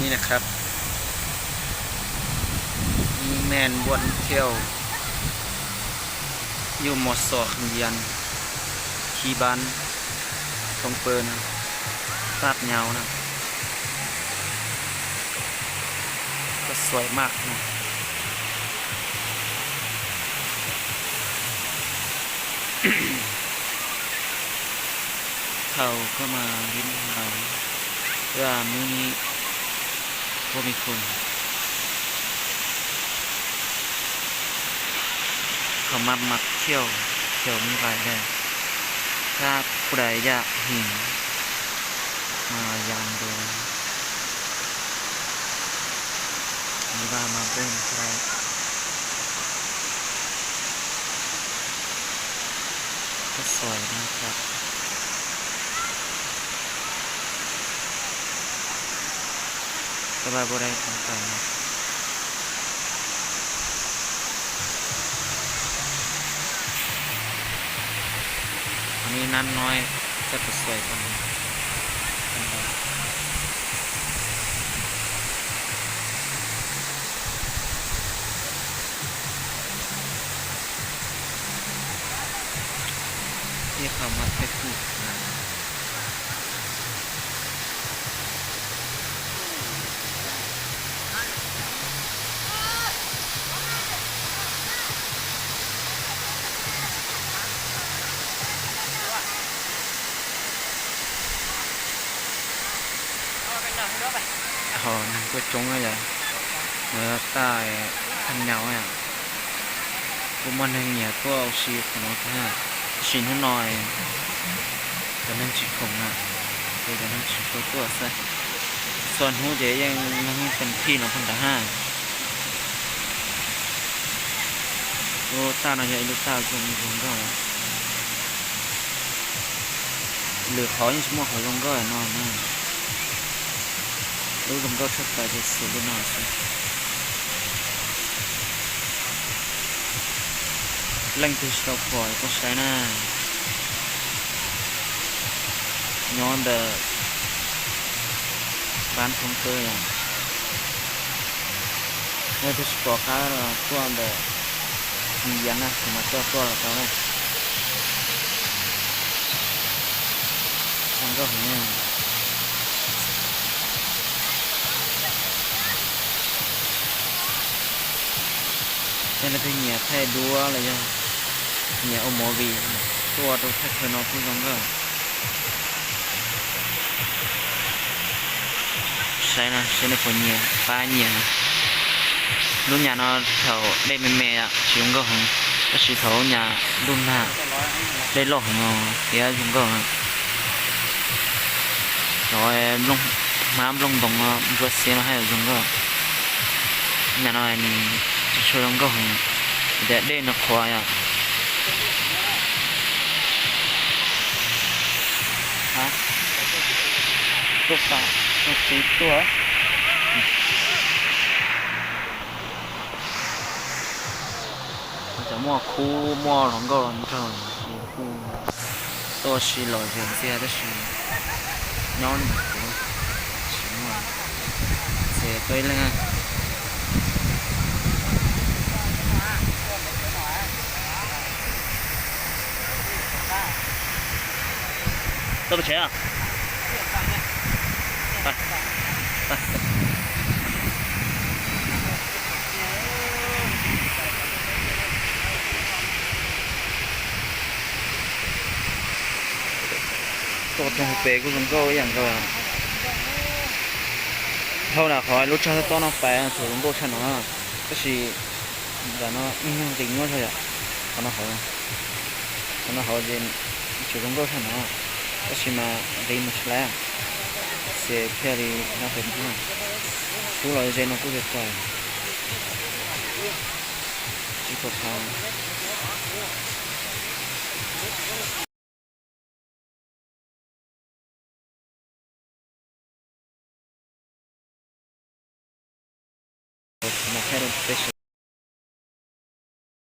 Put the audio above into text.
นี่นะครับ นี่แม่นบ่อนเที่ยว อยู่ มส ขามเย็น ที่บ้านทองเปิน ลาดยาวนะ ก็สวยมากนะ เขาก็มาเล่นเรา เวลามื้อนี้ก็มีคน เขามามักเที่ยวแถวนี้หลายแหล่ง ถ้าผู้ใดอยากเห็น มายามดู หรือว่ามาเบิ่งก็ได้ ก็สวยนะครับ แต่ว่าบ่ได้ตั้งใจนะ อันนี้น้ำน้อย จะสวยกว่านี้ ที่เขามาเที่ยวถูกนะ Qhov neeg tuaj coob yom, lawv taj thaj nyaum yom, kuj muaj neeg nyiam tuaj ua si qhov no thiab. Tab sis hnub no cov neeg tsis khoom na, ces cov neeg tsis tau tuaj xwb. Txhua hnub ces yeej neeg yeej teem thij no pag nrad hab. Lub taj no yog ib lub taj zoo zoo nkauj. Lwm qhov yeej tsis muaj qhov zoo nkauj no na. Lub zoo nkauj tshaj plaws ces xws li no xwb. Leej twg tsis tau pom kuj saib na. Nyob ntawm Pab Thoob Kawb yom. Leej twg tsis pom qab los tuaj ntawm Hoo Yias na, kuv mam coj tuaj los tau na. Zoo nkauj heev. Yog leej twg nyiam thaij duab los yog nyiam ua movie, tuaj rau thaj chaw no kuj zoo nkauj. Saib no, saib nej puas nyiam, pab nyiam. Lub nyam no thaum dej me me tsis zoo nkauj heev, tab sis thaum lub nyam ntuj nag dej loj heev no thiab zoo nkauj. Cov hmab nplooj ntoos no, ntsuab xiab no haj yam zoo nkauj. Nyam no nws tsis tshua zoo nkauj heev, vim tias dej nws qhuav yom. Tuaj, tuaj, tuaj. Cov muaj khub muaj hluas nkauj los nrog ces kuj tuaj si lom zem ntxiag tab sis nyob li ntawd kuv tsis muaj, ces tuaj ib leeg. Tau pes tsev a? Tuaj rau hauv pes kuj zoo nkauj ib yam nkaus. Dhau ntawm qhov lub tsag tob tob no pais tseem zoo nkauj tshaj no, tab sis ntawm no yeej yog nqis nyuaj zog yom. Qhov no hauv, qhov no hauv ces tseem zoo nkauj tshaj no, tab sis mas nqis mus tsis laiv, ces thiaj li no pem ntug. Tub los ze no kuj ze tau, tsis pom qab.